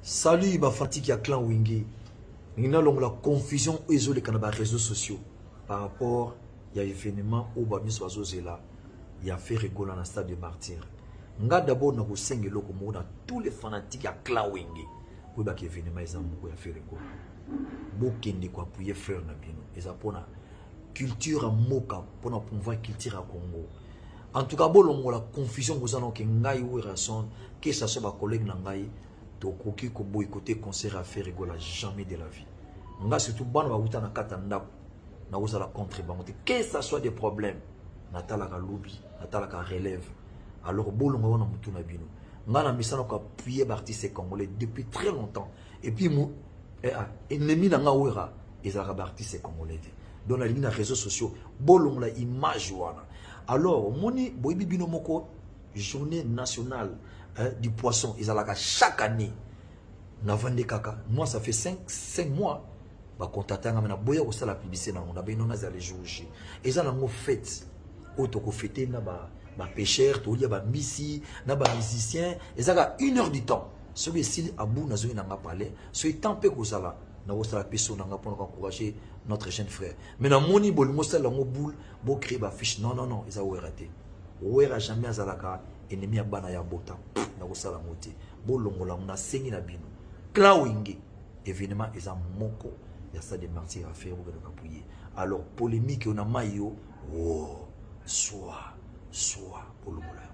Salut ba fanatique ya clan Wenge. Ningi nalongola confusion oyo ezoleka na ba réseaux sociaux par rapport ya événement oyo ba nyonso bazozela ya Ferre Gola na stade de Martyrs. Nga d'abord nakosenga eloko moko na tous les fanatiques ya clan Wenge. Boyebaka événement eza moko ya Ferre Gola. Bokende ko appuyer frère na bino. Eza pona culture ya mboka, pona promouvoir culture ya Congo. En tout cas, bolongola confusion boza na ke ngai Werrason, que ça soit ba collègues na ngai, tokoki ko boycotter concert ya Ferre Gola jamais de la vie. Nga surtout bana bawuta na kati ya ndako, nakozala contre bango te. Que ça soit des problèmes, natalaka lobi, natalaka relève. Alors bolonga wana mutu na bino. Nga na misana ko appuyer ba artistes congolais depuis très longtemps. Et puis mu eh, ah, ennemi na nga Werra ezalaka ba artistes congolais te. Donc nalingi na réseaux sociaux bolongola image wana. Alors omoni boyebi bino moko journée nationale hein, du poisson ezalaka chaque année. Navandi kaka, moi ça fait 5 mois ba contacter nga na boya kosala publicité nango na bino nazala le jour J. Eza nango fête oyo tokofete na ba pêcheurs, tolia ba mbisi na ba musiciens, ezaka une heure du temps. Soki esili abu nazongi na nga palais, soki temps mpe kozala nakosala pe so na nga mpona koencourager notre jeune frère. Mais namoni bolingo osala yango boule, bo créer ba fiche. Non, non, non, eza Wera te. Wera jamais azalaka ennemi ya bana ya bota. Nakosala yango te. Bolongola yango, nasengi na bino. Clan Wenge, événement eza moko ya stade de Martyrs à faire bokende koappuyer. Alors polémique na mai yo, wo, soit, soit, bolongola yango.